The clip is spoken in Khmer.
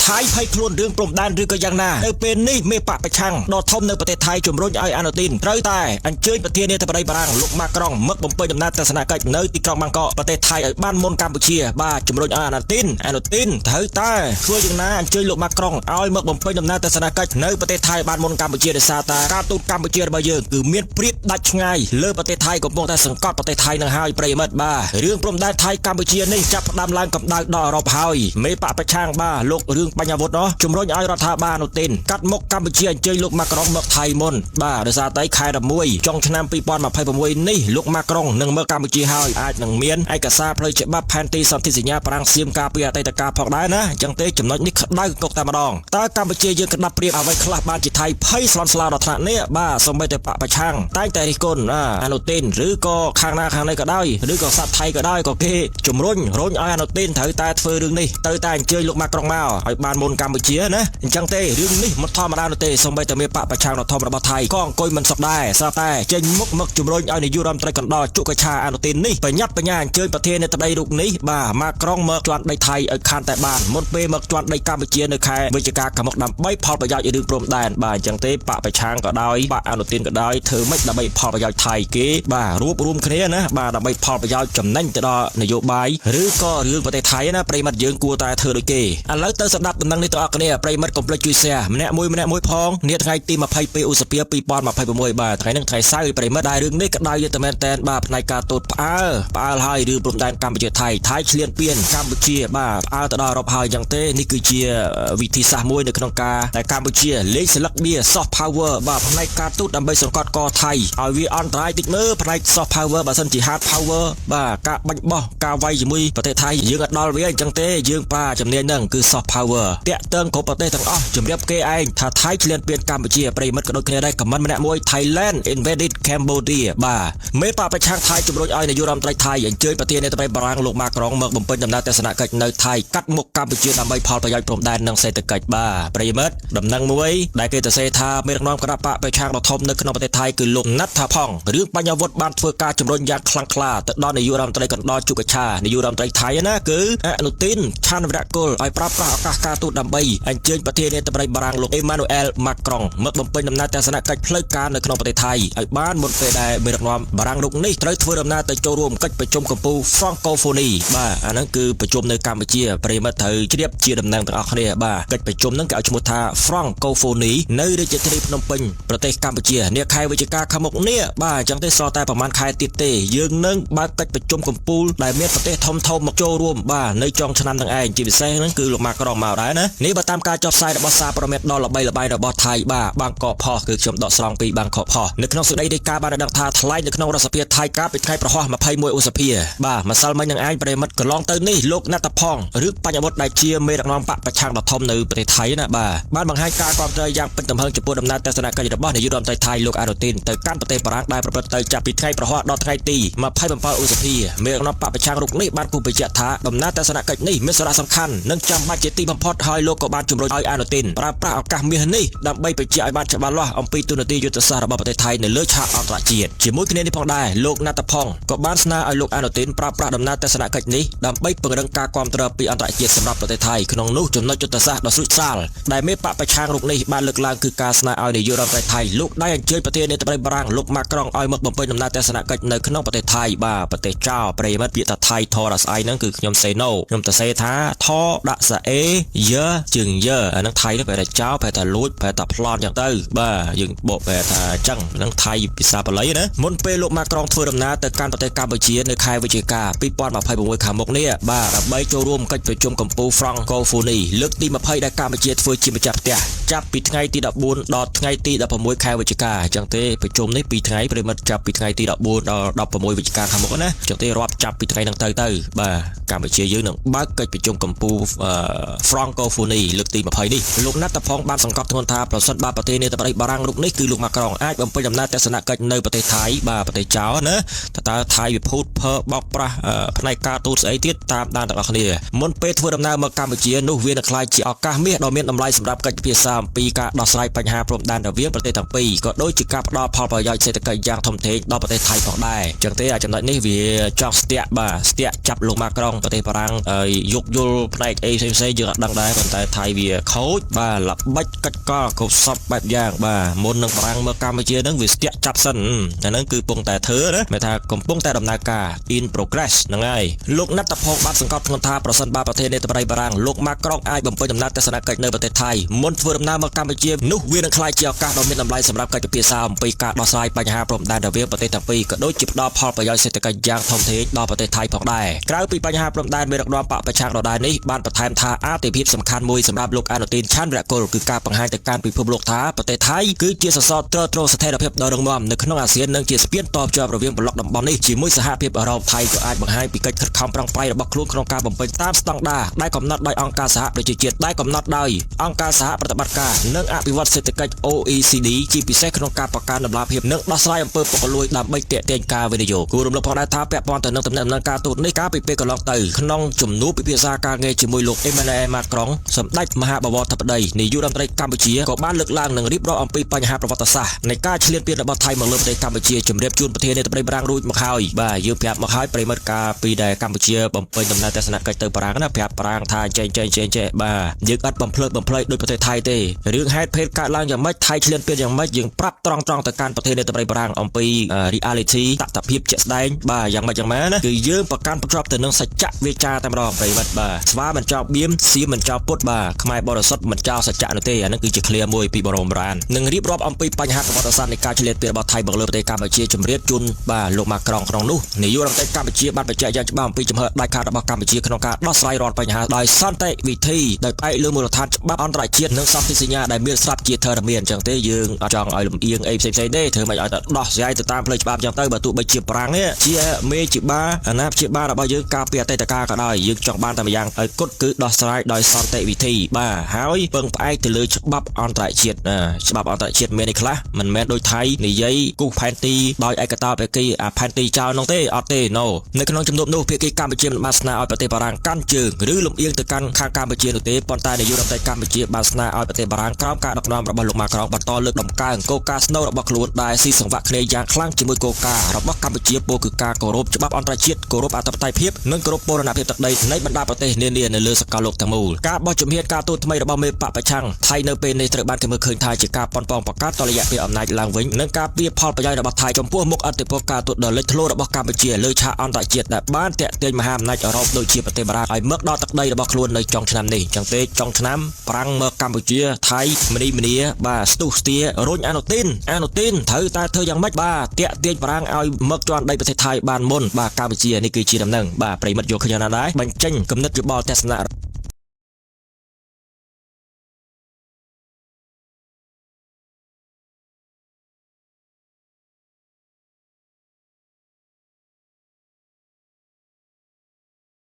ថៃភ័យខ្លួនរឿងព្រំដែនឬក៏យ៉ាងណានៅពេលនេះមេបកប្រឆាំងដ៏ធំនៅប្រទេសថៃជំរុញឲ្យអានុទីនត្រូវតែអញ្ជើញប្រធានាធិបតីបារាំងលោកម៉ាក្រុងមកបំពេញដំណើរទស្សនកិច្ចនៅទីក្រុងបាងកកប្រទេសថៃឲ្យបានមុនកម្ពុជាបាទជំរុញឲ្យអានុទីនត្រូវតែធ្វើយ៉ាងណាអញ្ជើញលោកម៉ាក្រុងឲ្យមកបំពេញដំណើរទស្សនកិច្ចនៅប្រទេសថៃបានមុនកម្ពុជាដោយសារតែការទូតកម្ពុជារបស់យើងគឺមានព្រៀបដាច់ឆ្ងាយលើប្រទេសថៃកំពុងតែសង្កត់ប្រទេសថៃនឹងហើយប្រិយមិត្តបាទរឿងព្រំដែនថៃកម្ពុជានេះចាប់ផ្ដើមឡើងកម្ដៅដល់អឺរ៉ុបហើយមេបកប្រឆាំងបាទលោករឿងបញ្ញវុធនោះជំរុញឲ្យរដ្ឋាភិបាលអនុទីនកាត់មុខកម្ពុជាអញ្ជើញលោកម៉ាក្រុងមកថៃមុនបាទដោយសារតែខែ11ចុងឆ្នាំ2026នេះលោកម៉ាក្រុងនឹងមកកម្ពុជាហើយអាចនឹងមានឯកសារផ្លូវច្បាប់ផែនទីសន្ធិសញ្ញាប្រាំងសៀមការពីអតីតកាលផងដែរណាអញ្ចឹងទេចំណុចនេះក្តៅកុកតែម្ដងតើកម្ពុជាយើងក្តាប់ព្រៀបអ្វីខ្លះបានជាថៃភ័យស្លន់ស្លោដល់ថ្នាក់នេះបាទសូម្បីតែបកប្រឆាំងតែងតែរិះគន់អនុទីនឬក៏ខាងណាខាងនេះក៏ដោយឬក៏សត្វថៃក៏ដោយក៏គេជំរុញរុញឲ្យអនុទីនត្រូវតែធ្វើរឿងនេះត្រូវតែអញ្ជើញលោកម៉ាក្រុងមកឲ្យបានមុនកម្ពុជាណាអញ្ចឹងទេរឿងនេះមិនធម្មតានោះទេសូម្បីតែមានបកប្រឆាំងដ៏ធំរបស់ថៃក៏អង្គុយមិនសុខដែរស្រាប់តែចេញមុខមកជំរុញឲ្យនាយករដ្ឋមន្ត្រីកណ្ដោជុកឆាអនុទីននេះបញ្ញាប់បញ្ញាអញ្ជើញប្រធានាធិបតីរូបនេះបាទម៉ាក្រុងមកជន់ដីថៃឲ្យខានតែបានមុនពេលមកជន់ដីកម្ពុជានៅខែវិច្ឆិកាខាងមុខដើម្បីផលប្រយោជន៍រឿងព្រំដែនបាទអញ្ចឹងទេបកប្រឆាំងក៏ដោយបកអនុទីនក៏ដោយធ្វើម៉េចដើម្បីផលប្រយោជន៍ថៃគេបាទរួបរួមគ្នាណាបាទដើម្បីផលប្រយោជន៍ចំណេញទៅដល់នយោបាយឬក៏រឿងប្រទេសថៃណាប្រិមិត្តយើងគួរតែធ្វើដូចគេឥឡូវទៅស្ដាប់ដំណឹងនេះទាំងអស់គ្នាប្រិមិត្តកុំភ្លេចជួយ share ម្នាក់មួយម្នាក់មួយផងនាថ្ងៃទី22ឧសភា2026បាទថ្ងៃនេះថ្ងៃសៅរ៍ប្រិមិត្តដែលរឿងនេះក្តៅយទៅមែនតែនបាទផ្នែកការទូតផ្អើលផ្អើលហើយរឿងព្រំដែនកម្ពុជាថៃថៃឈ្លានពានកម្ពុជាបាទផ្អើលទៅដល់អឺរ៉ុបហើយអញ្ចឹងទេនេះគឺជាវិធីសាស្ត្រមួយនៅក្នុងការតែកម្ពុជាលេងស្លឹកបៀ soft power បាទផ្នែកការទូតដើម្បីសង្កត់កថៃឲ្យវាអន្តរាយតិចមើលផ្នែក soft power បើសិនជា hard power បាទការបាញ់បោះការវាយជាមួយប្រទេសថៃយើងអត់ដល់វាអញ្ចឹងទេយើងប្រើជំនាញហ្នឹងគឺ soft power តាក់ទងគ្រប់ប្រទេសទាំងអស់ជម្រាបគេឯងថាថៃឈ្លានពានកម្ពុជាប្រិមិត្តក៏ដូចគ្នាដែរខមមិនម្នាក់មួយ Thailand invaded Cambodia បាទមេបកប្រឆាំងថៃជំរុញឲ្យនាយករដ្ឋមន្ត្រីថៃអញ្ជើញប្រធានាធិបតីបារាំងលោកម៉ាក្រុងមកបំពេញដំណើរទស្សនកិច្ចនៅថៃកាត់មុខកម្ពុជាដើម្បីផលប្រយោជន៍ព្រំដែននិងសេដ្ឋកិច្ចបាទប្រិមិត្តដំណឹងមួយដែលគេទៅសេថាមេដឹកនាំគណបកប្រឆាំងដ៏ធំនៅក្នុងប្រទេសថៃគឺលោកណាត់ថាផង់រឿងបញ្ញវុធបានធ្វើការជំរុញយ៉ាងខ្លាំងក្លាទៅដល់នាយករដ្ឋមន្ត្រីកណ្ដោជុកឆានាយករដ្ឋមន្ត្រីថៃណាគឺអនុទីនឆានវរៈគុលឲ្យប្រើប្រាស់ឱកាសការទូតដើម្បីអញ្ជើញប្រធានាធិបតីបារាំងលោកអេម៉ានូអែលម៉ាក្រុងមកបំពេញដំណើរទស្សនកិច្ចផ្លូវការនៅក្នុងប្រទេសថៃឲ្យបានមុនពេលដែលមេដឹកនាំបារាំងរូបនេះត្រូវធ្វើដំណើរទៅចូលរួមកិច្ចប្រជុំកំពូល Francophonie បាទអាហ្នឹងគឺប្រជុំនៅកម្ពុជាប្រិមិត្តត្រូវជ្រាបជាដំណឹងទាំងអស់គ្នាបាទកិច្ចប្រជុំហ្នឹងគេឲ្យឈ្មោះថា Francophonie នៅរាជធានីភ្នំពេញប្រទេសកម្ពុជានាខែវិច្ឆិកាខាងមុខនេះបាទអញ្ចឹងទេសល់តែប្រហែលខែទៀតទេយើងនឹងបើកកិច្ចប្រជុំកំពូលដែលមានប្រទេសធំធំមកចូលរួមបាទនៅចុងឆ្នាំនឹងឯងជាពិសេសហ្នឹងគឺលោកម៉ាក្រុងមកដែរណានេះបើតាមការចុះផ្សាយរបស់សារព័ត៌មានដ៏ល្បីល្បាញរបស់ថៃបាទបាងកកផុសគឺខ្ញុំដកស្រង់ពីបាងកកផុសនៅក្នុងសេចក្តីរាយការណ៍បានដឹងថាថ្លែងនៅក្នុងរដ្ឋសភាថៃកាលពីថ្ងៃប្រហោះ21ឧសភាបាទម្សិលមិញនឹងឯងប្រិមិត្តកន្លងទៅនេះលោកណត្តផងឬបញ្ញវុធដែលជាមេដឹកនាំបកប្រឆាំងដ៏ធំនៅប្រទេសថៃណាបាទបានបង្ហាញការគាំទ្រយ៉ាងពេញទំហឹងចំពោះដំណើរទស្សនកិច្ចរបស់នាយករដ្ឋមន្ត្រីថៃលោកអានុទីនទៅកាន់ប្រទេសបារាំងដែលប្រព្រឹត្តទៅចាប់ពីថ្ងៃប្រហោះដល់ថ្ងៃទី27ឧសភាមេដឹកនាំបកប្រឆាំងរូបនេះបានគូបញ្ជាក់ថាដំណើរទស្សនកិច្ចនេះមានសារៈសំខាន់និងចាំបាច់ជាទីបំផុតហើយលោកក៏បានជំរុញឲ្យអានុទីនប្រើប្រាស់ឱកាសមាសនេះដើម្បីបញ្ជាក់ឲ្យបានច្បាស់លាស់អំពីទូនាទីយុទ្ធសាស្ត្ររបស់ប្រទេសថៃនៅលើឆាកអន្តរជាតិជាមួយគ្នានេះផងដែរលោកណាត់ផុងក៏បានស្នើឲ្យលោកអានុទីនប្រើប្រាស់ដំណើរទស្សនកិច្ចនេះដើម្បីពង្រឹងការគាំទ្រពីអន្តរជាតិសម្រាប់ប្រទេសថៃក្នុងនោះចំណុចយុទ្ធសាស្ត្រដ៏ស្រួចស្រាលដែលមេបកប្រឆាំងរូបនេះបានលើកឡើងគឺការស្នើឲ្យនាយករដ្ឋមន្ត្រីថៃលោកដៃអញ្ជើញប្រធានាធិបតីបារាំងលោកម៉ាក្រុងឲ្យមកបំពេញដំណើរទស្សនកិច្ចនៅក្នុងប្រទេសថៃបាទប្រទេសចោលប្រិយមិត្តពាក្យថាថៃថរស្អីហ្នឹងគឺខ្ញុំសេណូខ្ញុំទៅសេថាថដាក់សាអេយើជើងយើអាហ្នឹងថៃហ្នឹងប្រែថាចោលប្រែថាលួចប្រែថាប្លន់ចឹងទៅបាទយើងបកប្រែថាអញ្ចឹងហ្នឹងថៃភាសាបាលីណាមុនពេលលោកម៉ាក្រុងធ្វើដំណើរទៅកាន់ប្រទេសកម្ពុជានៅខែវិច្ឆិកា2026ខាងមុខនេះបាទដើម្បីចូលរួមកិច្ចប្រជុំកំពូល Francophonie លើកទី20ដែលកម្ពុជាធ្វើជាម្ចាស់ផ្ទះចាប់ពីថ្ងៃទី14ដល់ថ្ងៃទី16ខែវិច្ឆិកាអញ្ចឹងទេប្រជុំនេះ2ថ្ងៃប្រិមិត្តចាប់ពីថ្ងៃទី14ដល់16វិច្ឆិកាខាងមុខណាអញ្ចឹងទេរាប់ចាប់ពីថ្ងៃហ្នឹងទៅបាទកម្ពុជាយើងនឹងបើកកិច្ចប្រជុំកំពូល Francophonie លើកទី20នេះលោកណាត់តផងបានសង្កត់ធ្ងន់ថាប្រសិនបើប្រទេសនាធិបតីបារាំងរូបនេះគឺលោកម៉ាក្រុងអាចបំពេញដំណើរទស្សនកិច្ចនៅប្រទេសថៃបាទប្រទេសចោលណាតើថៃវិភូតភើបោកប្រាស់ផ្នែកការទូតស្អីទៀតតាមដានទាំងអស់គ្នាមុនពេលធ្វើដំណើរមកកម្ពុជានោះវានឹងក្លាយជាឱកាសមាសដ៏មានតម្លៃសម្រាប់កិច្ចពិភាក្សាអំពីការដោះស្រាយបញ្ហាព្រំដែនរវាងប្រទេសទាំងពីរក៏ដូចជាការផ្ដល់ផលប្រយោជន៍សេដ្ឋកិច្ចយ៉ាងធំធេងដល់ប្រទេសថៃផងដែរចឹងទេអាចំណុចនេះវាចង់ស្ទាក់បាទស្ទាក់ចាប់លោកម៉ាក្រុងប្រទេសបារាំងយោគយល់ផ្នែកអីផ្សេងៗយើងអត់ដឹង ដែរប៉ុន្តែថៃវាខូចបាទល្បិចកិច្ចកលគ្រប់សពបែបយ៉ាងបាទមុននឹងបារាំងមកកម្ពុជានឹងវាស្ទាក់ចាប់សិនអាហ្នឹងគឺពងតែធ្វើណាមានថាកំពុងតែដំណើរការ in progress ហ្នឹងហើយលោកណັດតផងបានសង្កត់ធ្ងន់ថាប្រសិនបើប្រធានាធិបតីបារាំងលោកម៉ាក្រុងអាចបំពេញដំណើរទស្សនកិច្ចនៅប្រទេសថៃមុនធ្វើដំណើរមកកម្ពុជានោះវានឹងក្លាយជាឱកាសដ៏មានតម្លៃសម្រាប់កិច្ចពិភាក្សាអំពីការដោះស្រាយបញ្ហាព្រំដែនរវាងប្រទេសទាំងពីរក៏ដូចជាផ្ដល់ផលប្រយោជន៍សេដ្ឋកិច្ចយ៉ាងធំធេងដល់ប្រទេសថៃផងដែរក្រៅពីបញ្ហាព្រំដែនមេដឹកនាំបកប្រឆាំងដដែលនេះបានបន្ថែមថាអាទិភាពសំខាន់មួយសម្រាប់លោកអានុទីនឆាន់រគុលគឺការបង្ហាញទៅកាន់ពិភពលោកថាប្រទេសថៃគឺជាសសរទ្រទ្រង់ស្ថិរភាពដ៏រឹងមាំនៅក្នុងអាស៊ាននិងជាស្ពានតភ្ជាប់រវាងប្លុកតំបន់នេះជាមួយសហភាពអឺរ៉ុបថៃក៏អាចបង្ហាញពីកិច្ចខិតខំប្រឹងប្រែងរបស់ខ្លួនក្នុងការបំពេញតាមស្តង់ដារដែលកំណត់ដោយអង្គការសហប្រជាជាតិដែលកំណត់ដោយអង្គការសហប្រតិបត្តិការនិងអភិវឌ្ឍសេដ្ឋកិច្ច OECD ជាពិសេសក្នុងការបង្កើនតម្លាភាពនិងដោះស្រាយអំពើពុករលួយដើម្បីទាក់ទាញការវិនិយោគគួររំលឹកផងដែរថាពាក់ព័ន្ធទៅនឹងទំនាក់ទំនងការទូតនេះកាលពីពេលកន្លងទៅក្នុងជំនួបពិភាក្សាការងារជាមួយលោកអេម៉ានូអែលម៉ាក្រុងសម្ដេចមហាបវរធិបតីនាយករដ្ឋមន្ត្រីកម្ពុជាក៏បានលើកឡើងនិងរៀបរាប់អំពីបញ្ហាប្រវត្តិសាស្ត្រនៃការឈ្លានពានរបស់ថៃមកលើប្រទេសកម្ពុជាជម្រាបជូនប្រធានាធិបតីបារាំងរួចមកហើយបាទយើងប្រាប់មកហើយប្រិមិត្តកាលពីដែលកម្ពុជាបំពេញដំណើរទស្សនកិច្ចទៅបារាំងណាប្រាប់បារាំងថាចេះចេះចេះចេះបាទយើងអត់បំភ្លើតបំភ្លៃដោយប្រទេសថៃទេរឿងហេតុភេទកើតឡើងយ៉ាងម៉េចថៃឈ្លានពានយ៉ាងម៉េចយើងប្រាប់ត្រង់ត្រង់ទៅកាន់ប្រធានាធិបតីបារាំងអំពី reality តថភាពជាក់ស្ដែងបាទយ៉ាងម៉េចយ៉ាងម៉ាណាគឺយើងប្រកាន់ភ្ជាប់ទៅនឹងសច្ចៈវាចាតែម្ដងប្រិមិត្តបាទស្វាមិនចោលបៀមសៀមមិនចោលពុតបាទខ្មែរបរិសុទ្ធមិនចោលសច្ចៈនោះទេអានឹងគឺជាឃ្លាមួយពីបរមរាននឹងរៀបរាប់អំពីបញ្ហាប្រវត្តិសាស្ត្រនៃការឈ្លានពានរបស់ថៃមកលើប្រទេសកម្ពុជាជម្រាបជូនបាទលោកម៉ាក្រុងក្នុងនោះនាយករដ្ឋមន្ត្រីកម្ពុជាបានបញ្ជាក់យ៉ាងច្បាស់អំពីជំហរដាច់ខាតរបស់កម្ពុជាក្នុងការដោះស្រាយរាល់បញ្ហាដោយសន្តិវិធីដោយផ្អែកលើមូលដ្ឋានច្បាប់អន្តរជាតិនិងសន្ធិសញ្ញាដែលមានស្រាប់ជាធរមានអញ្ចឹងទេយើងអត់ចង់ឲ្យលំអៀងអីផ្សេងៗទេធ្វើមិនឲ្យតែដោះស្រាយទៅតាមផ្លូវច្បាប់អញ្ចឹងទៅបើទោះបីជាប្រាំងនេះជាមេជាបាអាណាព្យាបាលរបស់យើងការពីអតីតកាលក៏ដោយយើងចង់បានតែម្យ៉ាងឲ្យគត់គឺដោះស្រាយដោយសន្តិវិធីបាទហើយពឹងផ្អែកទៅលើច្បាប់អន្តរជាតិច្បាប់អន្តរជាតិមានអីខ្លះមិនមែនដូចថៃនិយាយគូសផែនទីដោយឯកតោភាគីអាផែនទីចោលនោះទេអត់ទេ no នៅក្នុងជំនួបនោះភាគីកម្ពុជាមិនបានស្នើឲ្យប្រទេសបារាំងកាន់ជើងឬលំអៀងទៅកាន់ខាងកម្ពុជានោះទេប៉ុន្តែនាយករដ្ឋមន្ត្រីកម្ពុជាបានស្នើឲ្យប្រទេសបារាំងក្រោមការដឹកនាំរបស់លោកម៉ាក្រុងបន្តលើកដំកើងគោលការណ៍ស្នូលរបស់ខ្លួនដែលស៊ីសង្វាក់គ្នាយ៉ាងខ្លាំងជាមួយគោលការណ៍របស់កម្ពុជាពោលគឺការគោរពច្បាប់អន្តរជាតិគោរពអធិបតេយ្យភាពនិងគោរពបូរណភាពទឹកដីនៃបណ្ដាប្រទេសនានានៅលើសកលលោកទាំងមូលការបោះជំហានការទូតថ្មីរបស់មេបកប្រឆាំងថៃនៅពេលនេះត្រូវបានគេមើលឃើញថាជាការប៉ុនប៉ងបង្កើតតលយៈភាពអំណាចឡើងវិញនិងការពារផលប្រយោជន៍របស់ថៃចំពោះមុខឥទ្ធិពលការទូតដ៏លេចធ្លោរបស់កម្ពុជាលើឆាកអន្តរជាតិដែលបានទាក់ទាញមហាអំណាចអឺរ៉ុបដូចជាប្រទេសបារាំងឲ្យមកដល់ទឹកដីរបស់ខ្លួននៅចុងឆ្នាំនេះចឹងទេចុងឆ្នាំប្រាំងមកកម្ពុជាថៃមនីមនីបាទស្ទុះស្ទារុញអានុទីនអានុទីនត្រូវតែធ្វើយ៉ាងម៉េចបាទទាក់ទាញបារាំងឲ្យមកជន់ដីប្រទេសថៃបានមុនបាទកម្ពុជានេះគឺជាដំណឹងបាទប្រិមិត្តយកឃើញណាដែរបញ្ចេញគំនិតយោបល់ទស្សនៈ